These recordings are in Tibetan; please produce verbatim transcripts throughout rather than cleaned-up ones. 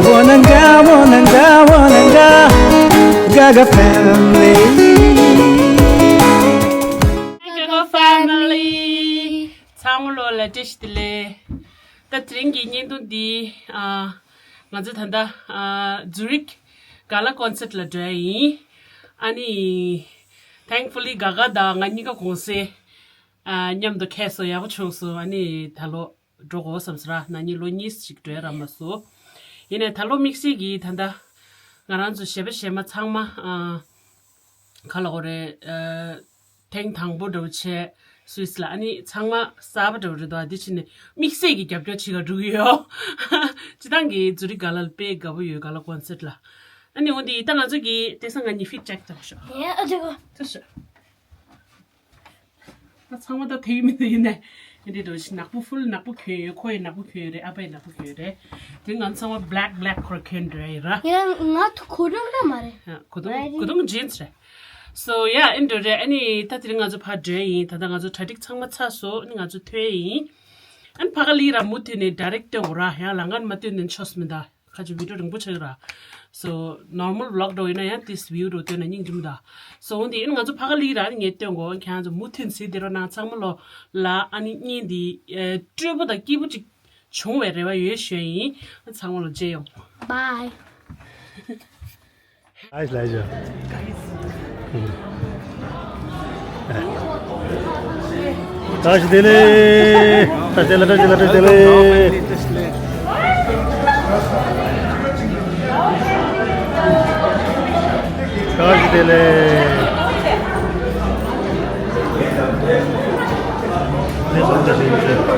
Wananga, wananga, wananga, Gaga family. Gaga family. ཚང་མ་ལོ་ལ་བཀྲ་ཤིས་བདེ་ལེགས། ད་དེ་རིང་གི་བརྙན་ཐུང་འདི་ཨ་ང་ཚོ་ད་ལྟ་ཨ་ཛུ་རིག་ག་ལ་ཀོན་སར་ཊི་ལ་འགྲོ་ཡ་ཡིན། ཨ་ནི་thankfully ག་ག་དང་ང་གཉིས་ཀ་གུང་སེང་ཨ་མཉམ་དུ་འཁེལ་སོང་། ཡག་པོ་བྱུང་སོང་། ཨ་ནི་ད་ལོ་འགྲོ་དགོས་བསམ་སོང་ར། ན་ནིང་ལོ་གཉིས་ཤིག་འགྲོ་ཡ་རག་མ་སོང་། ཡིན་ནའི་ད་ལོ་དམིགས་བསལ་གྱིས་ད་ལྟ་ང་རང་ཚོ་གཞས་པ་གཞས་མ་ཚང་མ་ཨ་ག་ལ་གོ་རེད། ཨ་ཐེངས་དང་པོ་འདྲ་བོ་བྱས་སུད་སི་ལ། ཨ་ནི་ཚང་མ་གསར་པ་འདྲ་བོ་རེད་དོ། འདི་ཕྱིན་ནས་དམིགས་བསལ་གྱི་རྒྱབ་སྐྱོར་བྱེད་ག་འགྲོ་གི་ཡོད། སྤྱིར་བཏང་གི་ཛུ་རིག་ག་ལ་དཔེ་དགའ་པོ་ཡོད། ག་ལ་ཀོན་སར་ཊི་ལ། ཨ་ནི་འོ་འདི་ད་ང་ཚོ་གི་དེང་སང་ང་གཉིས་ཕིཊ་ཅེག་བཏང་ཤོག་ཡ་ཨ་ཅག་གོ་ཐུབ་ཤོག་ད་ཚང་མ་ད་དེ་ཡིན་མིན་དེ་ཡིན་ནས། ཡིན་དེ་འདྲ་ཞིག་ནག་པོ་ཧྥུལ་ནག་པོ་གྱོན་ཡོད། ཁོ་ཡི་ནག་པོ་གྱོན་ཡོད་རེད། ཨ་ཕ་ཡི་ནག་པོ་གྱོན་ཡོད་རེད། དེ་ང་ཚང་མ་བྷེ་ལེག་བྷེ་ལེག་ཁོ་ར་གྱོན་འགྲོ་ཡ་ཡིན་ར། ཡ་ང་ཐུ་གོ་རང་ར་མ་རེད། ཡ་གོ་དུང་གོ་དུང་ཇིན་སི་རེད། སོ་ཡ་ཨེ་འགྲོ་རེད། ཨ་ནི་ད་དེ་རིང་ང་ཚོ་ཕར་འགྲོ་ཡ་ཡིན། ད་ལྟ་ང་ཚོ་གྲ་སྒྲིག་ཚང་མ་ཚར་སོང་། ཨ་ནི་ང་ཚོ་ཐོན་ཡ་ཡིན། ཨ་ནི་ཕ་ག་ལི་ར་མུ་མཐུད་ནས་ཌའི་རེག་སྟོན་དགོས་ར། ཡང་ལམ་ཁ་ནས་མ་སྟོན་ནས་ཆོག་སི་མི་ད། ཁ་ཆུ་བི་ཌིའོ་རིང་པོ་ཆགས་ཀྱི་ར། So normal vlog འདྲ་ཡིན་ན་ཡང་this view འདྲ་སྟོན་ན་སྙིང་རྗེ་མོ་ད། So འོན་ཏེ་ཨ་ནི་ང་ཚོ་ཕ་ག་ལི་ར་ཨ་ནི་ངས་སྟོན་གོ། ཁྱེད་རང་ཚོ་མུ་མཐུད་གཟིགས་བསྡད་རོགས་གནང་། ཚང་མ་ལོ་ལ་ཨ་ནི་བརྙན་འདི་ཨེ་སྤྲོ་པོ་དང་སྐྱིད་པོ་ཅིག་བྱུང་བའི་རེ་བ་ཡོད་ཞུ་ཡ་ཡིན། ཚང་མ་ལོ་མཇལ་ཡོང་། Bye. Guys, ལ་ཡ། བཀྲ་ཤིས་བདེ་ལེགས། བཀྲ་ཤིས་བདེ་ལེགས། བཀྲ་ཤིས་བདེ་ལེགས། བཀྲ་ཤིས་བདེ་ལེགས། བཀྲ་ཤིས་བདེ་ལེགས།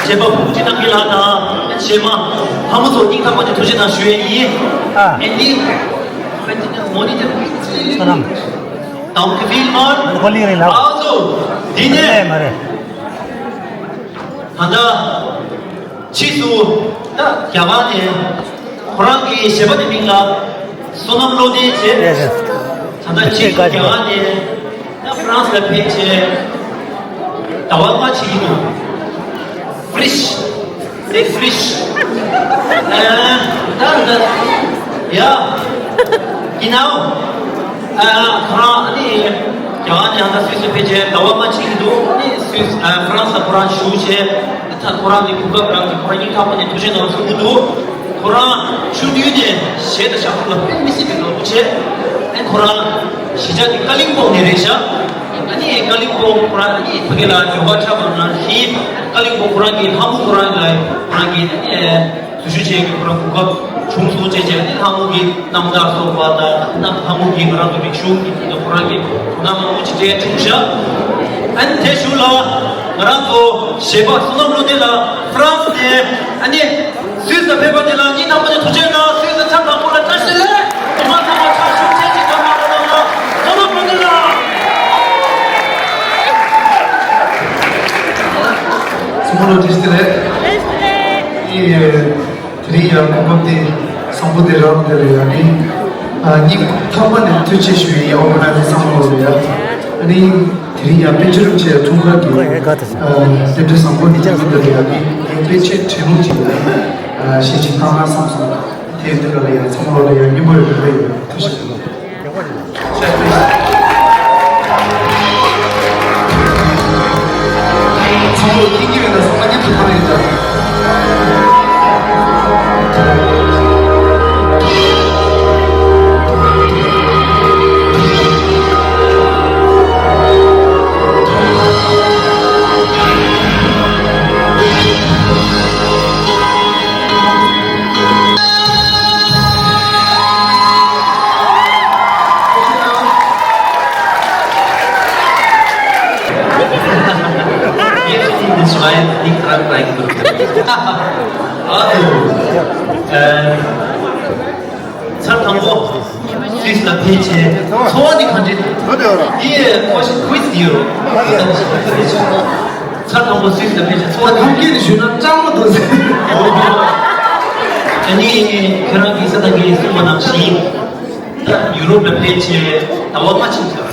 གཞས་པ་བུ་ཅི་རྣམ་རྒྱལ་ལགས་དང་གཞས་མ་ལྷ་མོ་ཚོ་སྙིང་ཐག་པ་ནས་ཐུགས་རྗེ་གནང་ཞུ་ཡས་ཡིན། ཨ། ཨེ་འདི་མོ་ནི་དེ་བསོད་ནམས། དང་གི་ཕིལ་མར། ཨ་ནི་ཁོ་ལིང་རེད་ལགས། ཨ་ཚོ། འདི་ནས། མ་རེད། ད་ལྟ་ཕྱིས་སུ་ད་རྒྱ་གར་ནས་ཁོ་རང་གི་གཞས་པ་དེ་མིང་ལ་བསོད་ནམས་བློ་ལྡན་བྱས། ཡེ་ཡེ། ད་ལྟ་ཕྱིས་སུ་རྒྱ་གར་ནས་ད་ཧྥ་རན་སི་ལ་ཕེབས་བྱས་ཟླ་བ་ལྔ་ཕྱིན་ཡིན་འདུག་ཧྥི་རིཤ། སེ་ཧྥི་རིཤ། ཨ། ད་ད། ཡ། ཡིན་ནའང་། ཨ། ཁོ་རང་ཨ་ནི་རྒྱ་གར་ནས་ཨ་ད་སུད་སི་ཕེབས་བྱས་ཟླ་བ་ལྔ་ཕྱིན་གྱི་འདུག་ཨ་ནི་སུད་སི། ཨ། ཧྥ་རན་སི་ལ་ཁོ་རང་བཞུགས་བྱས། ད་ཁོ་རང་གི་གོ་སྐབས་རག་གི་ཁོ་རང་སྙིང་ཐག་པ་ནས་ཐུགས་རྗེ་གནང་གསུང་གི་འདུག་ཁོ་རང་ཆུང་དུས་ནས་གཞས་དང་ཞབས་བྲོ་ལ་དཔེ་མི་སྲིད་པའི་དགའ་པོ་བྱས། ཨ་ཁོ་རང་གཞིས་ཆགས་དེ་ཀ་ལིང་པོང་ནས་རེད་ཤག་ཨ་ནི་ཀ་ལིང་པོང་ཁོ་རང་ཨ་ནི་ཕ་གི་ལ་ཡོ་ག་འཁྲབ་པ་ནང་བཞིན་ཀ་ལིང་པོང་ཁོ་རང་གི་ལྷ་མོ་ཁོ་རང་ལ་ཁོ་རང་གི་ཨ་ནི། འཛུལ་ཞུགས་བྱེད་ཀྱི་ཁོ་རང་གོ་སྐབས་བྱུང་སོང་བྱས་བྱས་ནས་ལྷ་མོ་གི་རྣམ་ཐར་སོགས་པ་དང་ལྷ་མོ་གི་ང་རང་ཚོ་རིག་གཞུང་གི་ཐད་དུ་ཁོ་རང་གི་དོ་སྣང་མང་པོ་ཅིག་སྤྲད་བྱུང་ཤག་ཨ་ནི་དེ་གཞུག་ལ་ང་རང་ཚོ་གཞས་པ་བསོད་ནམས་བློ་ལྡན་ལགས་ཧྥ་རན་སི་ནས་ཨ་ནི་སུད་སི་ཕེབས་པ་དེ་ལ་སྙིང་ཐག་པ་ནས་ཐུགས་རྗེ་གནང་། སུད་སི་ཚང་དང་པོ་ལ་བཀྲ་ཤིས་བདེ་ལེགས། མི་མང་ཚང་མ་ཕྱག་ཤུགས་ཆེ་ཆེ་གནང་རོགས་གནང་། བསོད་ནམས་བློ་ལྡན་ལགས། བསོད་ནམས་བློ་ལྡན་ལགས། ཨེ། དེ་རིང་ཡང་གོ་སྐབས་དེ་བཟང་པོ་དེ་རག་དེ་ལ་ཡང་ནི། ཨ། སྙིང་ཐག་པ་ནས་ཐུགས་རྗེ་ཆེ་ཞུ་ཡི་ཨོ་ག་ནའི་ཛར་ཚང་མ་ལ་ཡ། ཨ་ནི་དེ་རིང་ཡང་པཎ་ཆེན་རིན་པོ་ཆེ་འཁྲུངས་སྐར་གྱི། ཨ། རྟེན་འབྲེལ་བཟང་པོ་འདི་ཡིན་པ་དེ་ལ་ཡང་ནི་ངས་པཎ་ཆེན་དྲན་གླུ་ཅིག་ལ། ཨ། གཞས་ཅིག་བཏང་ན་བསམ་སོང་། དེ་འདི་ལ་ཡང་ཚང་མ་ལ་ཡང་སྙིང་པོ་ཡོད་པའི་ཐུགས་རྗེ་ཆེ། ཚར་དང་པོ་སུད་སི་ལ་ཕེབས་བྱས་ཚོར་བ་འདི་ག་འདྲ་འདུག་འདི་ཁོ་ཤི་ཁུ་ཛི་འདི་ཡོད། ཚར་དང་པོ་སུད་སི་ལ་ཕེབས་བྱས་ཚོར་བ་ཐམས་ཅད་ནས་ཞུས་ན་སྤྲང་པོ་འདུག་ཟེར། ཨ་ནི་ཁྱེད་རང་གིས་ས་ཐག་གིས་གསུངས་པ་ནང་བཞིན། ད་ཡུ་རོབ་ལ་ཕེབས་བྱས་ཟླ་བ་ལྔ་ཕྱིན་ཚར།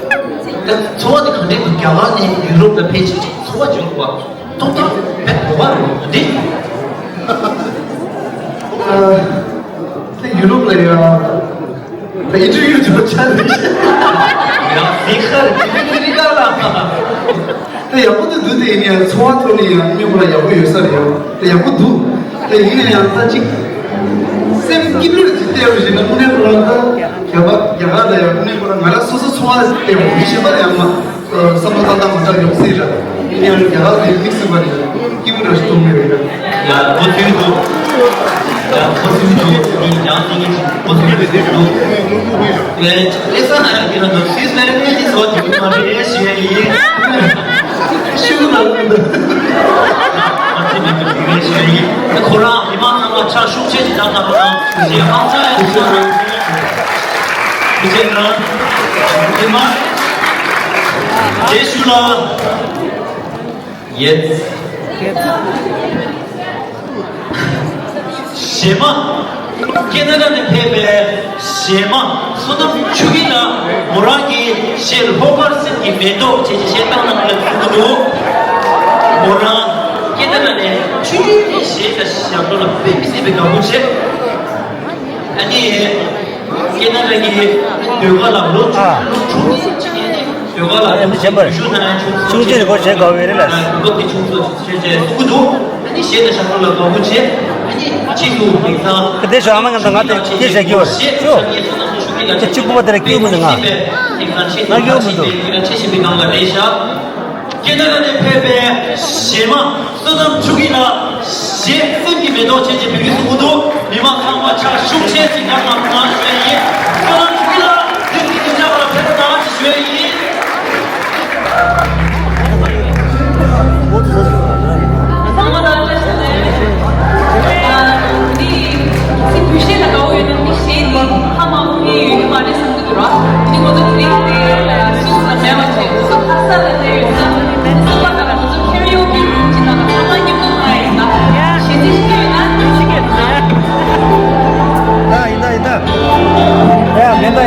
ད་ཚོར་བ་དེ་ག་འདྲ་འདུག་རྒྱ་གར་ནས་ཡུ་རོབ་ལ་ཕེབས་བྱས་ཚོར་བ་འབྱོར་བ་ཐོག་ཐག་བེད་གོ་བ་རེད་འདི། ད་ཡུ་རོབ་ལ་ཡ་ད་ཨིན་ཊར་བིའུ་བྱས་ཆ་ནས་ཡང་ཟིག་ཁར་ཇི་མི་ཇི་རི་ཀ་ལ། ད་ཡག་པོ་འདུག་འདུག་དེ་ཡིན་ཡང་ཚོར་བ་ཐོག་ནས་ཡང་སྙོམས་པོ་ལ་ཡག་པོ་ཡོད་ས་རེད་ཡང་ད་ཡག་པོ་འདུག་ད་ཡིན་ན་ཡང་ད་ཅིག་ སེམས་སྐྱིད་པོ་ཅིག་བལྟས་པ་ཞིག་ན་དངོས་གནས་ཁོ་རང་ད་རྒྱ་གར་རྒྱ་གར་ལ་ཡང་དངོས་གནས་ཁོ་རང་ང་རང་སོ་སོ་ཚོར་བ་བལྟས་པ་མི་གཞན་པ་ལ་ཡང་མ་བསམ་བློ་བཏང་སྟངས་མ་འདྲ་ཡོང་སྲིད་ར། ཡིན་ཡང་རྒྱ་གར་དེ་དམིགས་བསལ་བ་ནས་སྐྱིད་པོ་འདྲ་ཞིག་མཐོང་གི་ཡོད་ར། ཡ་འགོ་ཚུགས་འདུག་ཡ་འགོ་ཚུགས་འདུག་ཡིན་ཡང་དེ་ངས་འགོ་ཚུགས་འདུག་ལས་ས་ན་ཡང་ཁྱེད་རང་ཚོ་སུད་སི་ལ་ཡང་དེ་ཚོ་དེ་མ་རེད་ཞུ་ཡ་ཡིན། ཤུགས་ལ་ལོན་འདུག་ཨ་ཙི་མི་འདུག་དེ་ངས་ཞུ་ཡ་ཡིན། ཁོ་རང་མི་མང་ཚང་མ་ཕྱག་ཤུགས་ཆེ་ཅིག་བཏང་དང་། ཁོ་རང་ཞེ་ཧང་སང་ཡང་ཞུ་ཡ་ཡིན། ཁྱེད་རང་མི་མང་རྗེས་ཞུ་ལ། ཡེས། གཞས་མ། ཁེ་ན་ཌ་ནས་ཕེབས་པའི་གཞས་མ་བསོད་ནམས་ཆོས་སྐྱིད་ལགས་མོ་རང་གི་གཞས་ལྷོ་ཁར་སེམས་ཀྱི་མེ་ཏོག་བྱས་ཀྱི་གཞས་བཏང་གནང་ལ་གསུང་གི་འདུག་མོ་རང་ཁེ་ན་ཌ་ནས་ཆུང་ཆུང་གི་གཞས་དང་ཞབས་བྲོ་ལ་དཔེ་མི་སྲིད་པའི་དགའ་པོ་བྱེད། ཨ་ནི། ཁེ་ན་ཌ་གི་ཟློས་གར་ལ་ལོ་ཨ། ལོ་དྲུག་ཅིག་ཡིན་ནི་ཟློས་གར་ལ་ཨ་ནི་གཞན་པར་ཆུང་ཆུང་ཆུང་ཆུང་ཆེ་རེ་གོ་བྱེད་དགའ་བའི་རེ་ལ། གོ་སྐབས་དེ་ཆུང་ཆུང་ཆེ་ཆེ་གསུང་གི་འདུག་ཨ་ནི་གཞས་དང་ཞབས་བྲོ་ལ་དགའ་པོ་བྱེད། ཨ་ནི་ཕྱིས་སུ་དེང་སང་ཁ་དེ་ཤོ་ཨ་མ་ང་དང་ང་དེ་དེ་བྱེད་ཀྱི་བར་ཤོ། ཁྱེད་གཅིག་པུ་པ་དེ་ལ་སྐྱིད་པོ་འདུག་ང་། ང་སྐྱིད་པོ་མི་འདུག་ཁྱེད་ན་ད་ནས་ཕེབས་པའི་གཞས་མ། བསོད་ནམས་ཆོས་སྐྱིད་ལགས་གཞས་སེམས་ཀྱི་མེ་ཏོག་ཅན་གྱི་བོད་ཡིག་གསུང་གི་འདུག་མི་མང་ཚང་མ་ཕྱག་ཤུགས་ཆེ་ཅིག་རྒྱབ་དང་གནང་ཞུ་ཡ་ཡིན། བསོད་ནམས་ཆོས་སྐྱིད་ལགས་དེ་རིང་གི་ཉིན་ཞག་ལ་ཕེབས་གནང་ཞུ་ཡ་ཡིན། ཚང་མ་ལ་བཀྲ་ཤིས་བདེ་ལེགས། ཨ་འདི་ཚིག་བོད་གཞས་ལ་དགའ་བོ་ཡོད་ན་འདི་གཞས་འདི་ཧ་མ་གོ་མཁན་ཡོད་ཀྱི་མ་རེད་བསམ་གྱི་འདུག་ར། དེ་ནི་ང་ཚོ་དེ་རིང་དེ་སུད་སི་ལ་མེད་པ་བྱས། ང་ཚོ་ལྷ་ས་ལ་སླེབས་ཡོད་ཙང་། སུད་སི་ལ་ང་ཚོ་ཁེ་ར་ཨོ་ཀེ་རུམ་གྱི་ནང་ལ་ཚང་མ་མཉམ་དུ་ལྷག་ཡིན་ད། གཞས་ཚིག་ཤེས་ཀྱི་ཡོད་ན། ཡ་ཡིན་ད་ཡིན་ད། ཡ་མེད་ད།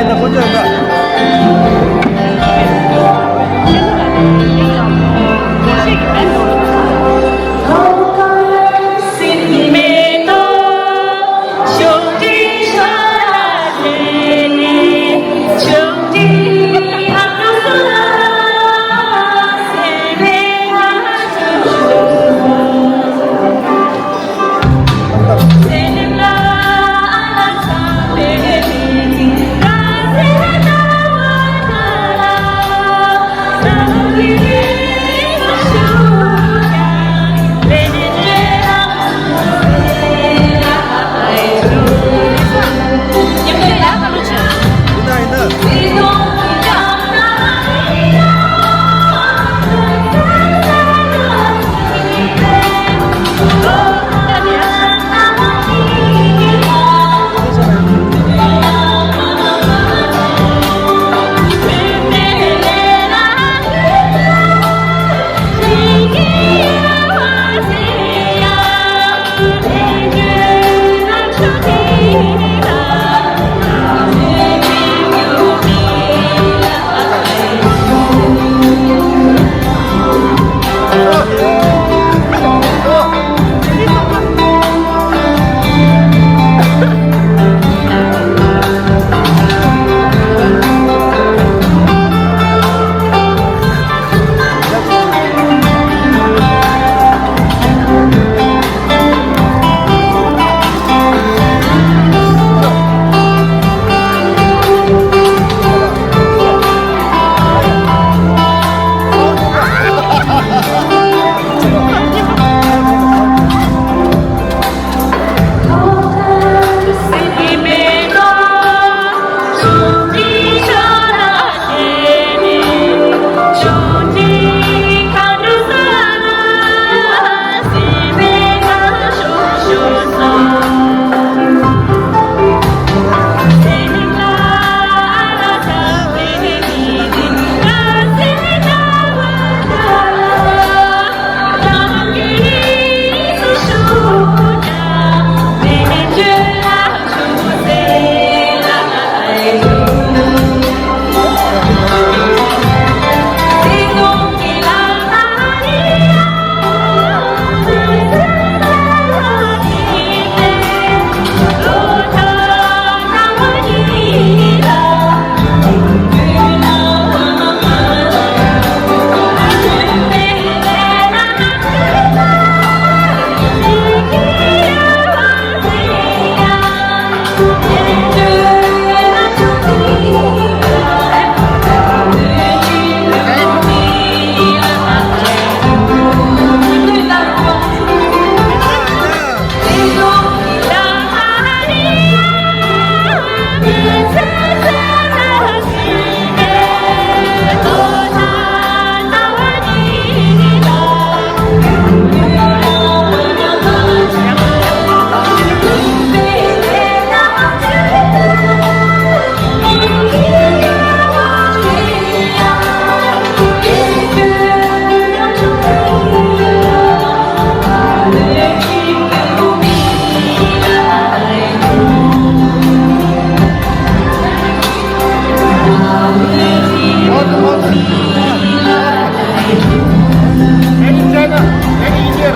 Made in China, made in India.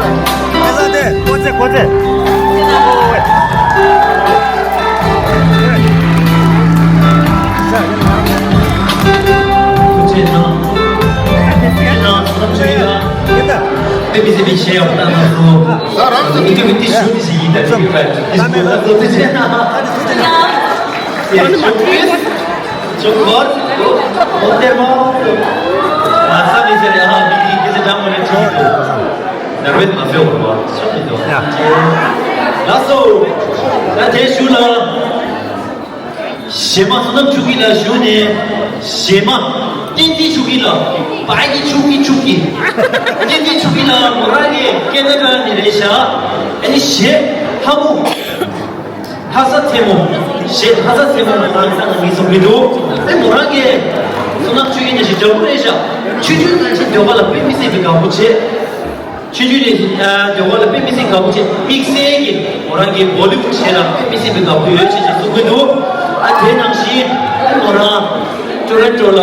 ལགས་སོ། ད་དེ་ཞུ་ལ། གཞས་མ་བསོད་ནམས་ཆོས་སྐྱིད་ལགས་ཞུ་ནས། གཞས་མ་བསྟན་འཛིན་ཆོས་སྐྱིད་ལགས། བའི་གི་ཆོས་སྐྱིད། ཆོས་སྐྱིད། བསྟན་འཛིན་ཆོས་སྐྱིད་ལགས་མོ་རང་གི་ཀེ་ན་ཌ་ནས་རེད་ཤག་ཨ་ནི་གཞས་ལྷ་མོ། ལྷ་ས་མཚན་མོ། གཞས་ལྷ་ས་མཚན་མོ་མོ་རང་གི་ས་ནང་མི་གསུང་གི་འདུག་ཨ་ནི་མོ་རང་གི་བསོད་ནམས་ཆོས་སྐྱིད་ནས་གཞས་འཇམ་པོ་རེད་ཤག་ཆུང་ཆུང་ནས་ཆེ་འདོད་པ་ལ་དཔེ་མི་སྲིད་པའི་དགའ་པོ་བྱེད། ཆུང་ཆུང་ནས་ཨ་འདོད་པ་ལ་དཔེ་མི་སྲིད་དགའ་པོ་བྱེད། དམིགས་བསལ་གྱི་མོ་རང་གི་བོ་ལི་ཝུཌ་གཞས་ལ་དཔེ་མི་སྲིད་པའི་དགའ་པོ་ཡོད་ཅེས་ཀྱང་གསུང་གི་འདུག་ཨ་དེ་ནང་བཞིན་ཨ་མོ་རང་ཊོ་རོན་ཊོ་ལ་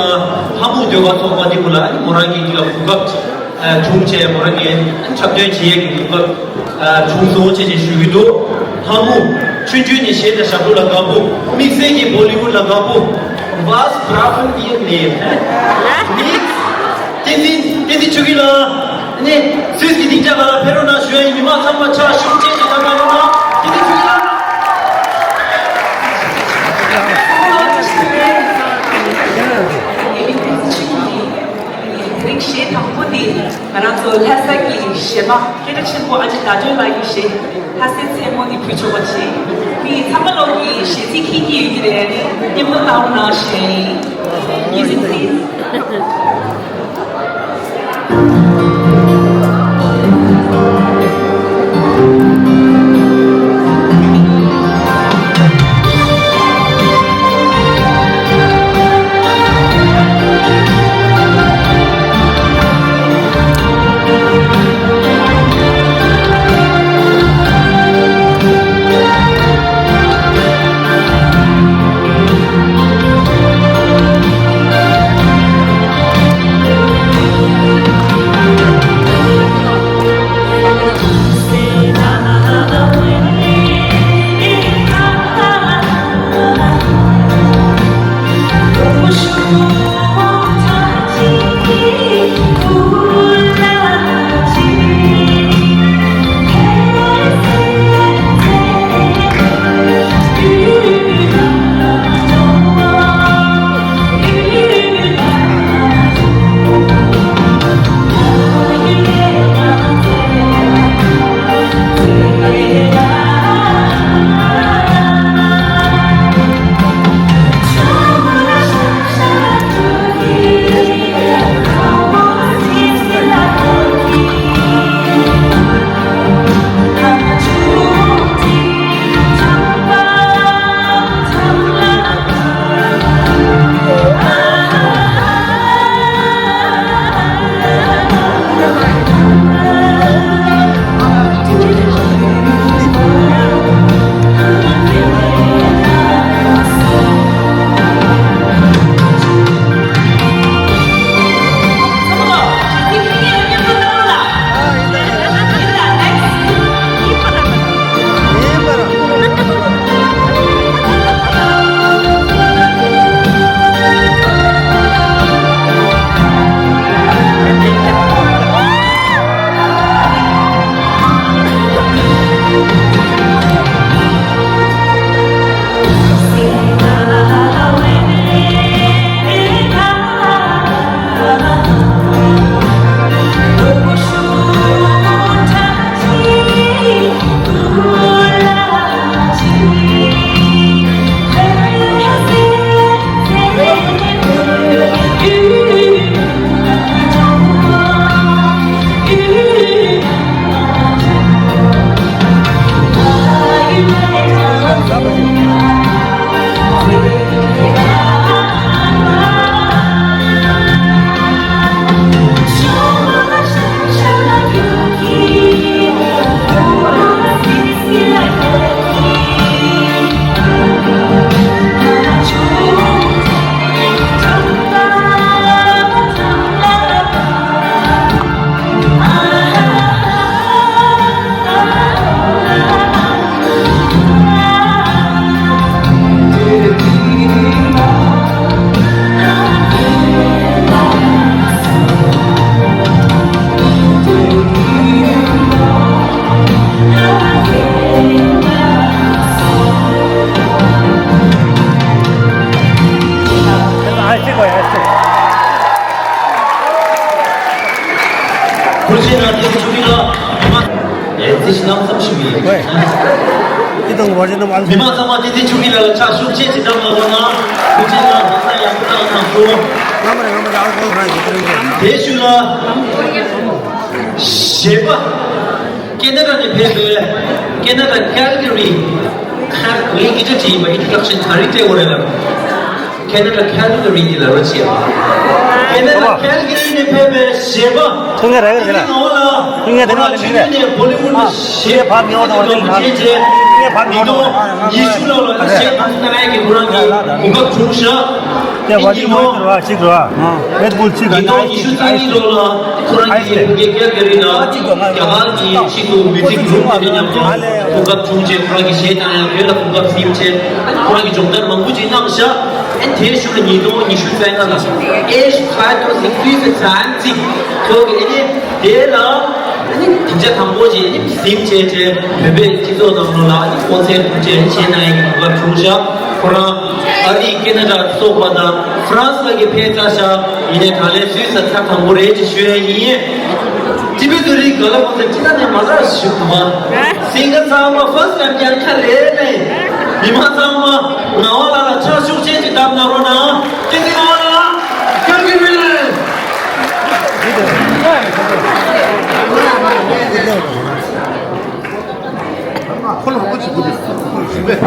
ལྷ་མོ་འདོད་པ་ཚོགས་པ་འདི་གུ་ལ་ཨ་མོ་རང་གི་འདི་ལ་གོ་སྐབས་བྱུང་བྱས་མོ་རང་གི་འཁྲབ་སྟོན་བྱེད་ཡས་ཀྱི་གོ་སྐབས་བྱུང་སོང་ཅེས་ཀྱང་ཞུ་གི་འདུག་ལྷ་མོ་ཆུང་ཆུང་ནས་གཞས་དང་ཞབས་བྲོ་ལ་དགའ་པོ། དམིགས་བསལ་གྱི་བོ་ལི་ཝུཌ་ལ་དགའ་པོ། Was brauchen wir mehr? Nichts. བསྟན་འཛིན། བསྟན་འཛིན་ཆོས་སྐྱིད་ལགས། ནི་སུད་སི་གི་སྡིངས་ཆ་ཁག་ལ་ཕེབས་རོགས་གནང་ཞུ་ཡ་ཡིན། མི་མང་ཚང་མ་ཕྱག་ཤུགས་ཆེ་ཞིག་གནང་རོགས་གནང་། བསྟན་འཛིན་ཆོས་སྐྱིད་ལགས། དེ་རིང་གཞས་དང་པོ་འདི་ང་རང་ཚོ་ལྷ་ས་གི་གཞས་མ་སྐད་གྲགས་ཆེན་པོ་ཨ་ཅེ་ཟླ་སྒྲོན་ལགས་ཀྱི་གཞས། ལྷ་སའི་མཚན་མོ་ནི་བུ་ཆོག་པ་ཆེ། ངས་ཚང་མ་ལོག་གི་གཞས་ཚིག་ཁྱེད་ཀྱི་ཡོད་ཀྱི་རེད། ཨ་ནི་མཉམ་དུ་བཏང་རོགས་གནང་ཞེས། Music please. ཡང་དེ་ཚོ་ཆུ་མིག་ལ་མ་ཨེ་ཙི་ཞིག་ནམ་བསམ་ཞིག་མི་ཡོད། ཨི་དང་བར་ཅན་ནམ་ཨ་མི་མང་ཚང་མ་དེ་ཚོ་ཆུ་མིག་ལ་ལ་ཕྱག་ཤུགས་ཆེ་ཅིག་བཏང་ན་རོགས་གནང་། ཐུགས་རྗེ་གནང་། ལྷག་བསམ་ཡག་པོ་བཏང་གནང་སོང་། ང་མ་རེད། ང་མ་རེད། ཨ་ཁོ་ཁ་ཡི་ཏིང་ཏིང་ན། དེ་ཤུལ་ལ་གཞས་པ། ཁེ་ན་ཌ་ནས་ཕེབས་པའི་ཁེ་ན་ཌ་ཁལ་ག་རི། ཁལ་ངས་སྐད་ཆ་དྲིས་ཡིན་པ། ཨིན་ཊྲོ་ཌག་ཤན་ག་རེ་སྤྲད་དགོས་རེད་ལབ། ཁེ་ན་ཌ་ཁལ་ག་རི་ནས་ལབ་རོགས་བྱས། ཁེ་ན་ཌ་ཁལ་ག་རི་ནས་ཕེབས་པའི་གཞས་པ། ཐུང་ངེ་རེ་རེ་ལ། ཐུང་ངེ་དེ་ནང་ལ་མི་རེད། ཨ་ཁེ་ཕར་མི་འོང་དང་། ཁེ་ཕར་མི་འོང་དང་། ཁེ་ཕར་མི་འོང་དང་། ཉི་ཤུ་ལོ་ལ་གཞས་ཐུང་ངེ་རེ་གི་ཁོ་རང་གི་གོ་སྐབས་བྱུང་ཤག་དེ་བར་ཅན་མོ་ཡི་ཏོ་ར་ཅིག་ར། རེད་བུལ་ཅིག་ར། ཉིས་སྟོང་ཉི་ཤུ་རྩ་གཉིས་ལོ་ལ་ཁོ་རང་གི་ཕ་གི་རྒྱ་གར་གྱི་ཆེད་དུ་མི་ཚིག་ལུང་དེ་ནས་མཉམ་དུ་གོ་སྐབས་བྱུང་རྗེས་ཁོ་རང་གི་གཞས་བཏང་ཡག་བོད་ལ་གོ་སྐབས་ཟིན་བྱས་ཁོ་རང་གི་སྦྱོང་བརྡར་མང་པོ་ཅིག་གནང་ཤག་ཨན་དེའི་གཞུག་ལ་ཉིས་སྟོང་ཉི་ཤུ་རྩ་ལྔ་ལ་ཨེ་ཤ་ཁ་ཏོ་སི་ཁུལ་ཚན་ཚིག་ཐོག་གི་ཨ་ནི་དེ་ལ་ཨ་ནི་སྡིངས་ཆ་དང་པོ་ཅིག་ཨ་ནི་ཟིན་བྱས་བྱས་བོད་པའི་སྤྱི་ཚོགས་ནང་ལོགས་ལ་ཨ་ནི་ཀོན་སེར་ཐུགས་རྗེ་ཆེ་གནང་ཡག་གི་གོ་སྐབས་བྱུང་ཤག་ཁོ་རང་ཨ་རི་ཁེ་ན་ཌ་སོགས་པ་དང་ཧྥ་རན་སི་ལ་གི་ཕེབས་ཚར་ཤག་ཡིན་ནའི་ད་ལན་སུད་སི་ཚ་དང་པོ་རེད་ཅེས་ཞུ་ཡ་ཡིན། ཅི་བི་ཏུ་རི་ག་ལ་གོ་ཚེ་ཅི་ན་ནས་མ་ལ་ཞུ་མ། སིང་ག་ཚང་མ་ཧྥ་རན་སི་ལ་རྒྱལ་ཁ་རེད་ལེ། མི་མང་ཚང་མ་ངག་དབང་ལགས་ལ་ཕྱག་ཤུགས་ཆེན་ཅིག་བཏབ་གནང་རོགས་གནང་། བསྟན་འཛིན་ངག་དབང་ལགས། སྐྱབས་མགོན་རེད། ཁོ་ལ་ཧོ་ཅི་གུ་དུ་ཁོ་ལ་ཞུ་བས།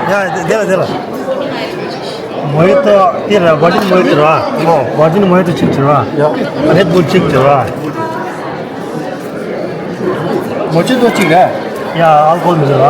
ཡ་དེ་ལ་དེ་ལ། མོ་ཡི་ཏོ་དེ་ལ་བར་ཅན་མོ་ཡི་ཏོ་ར། ཨོ་བར་ཅན་མོ་ཡི་ཏོ་གཅིག་བྱེད་ར། ཡ་རེད་བུལ་གཅིག་བྱེད་ར། མོ་ཅི་ཏོ་གཅིག་ར། ཡ་ཨལ་ཀོ་ཧོལ་མི་བྱེད་ར།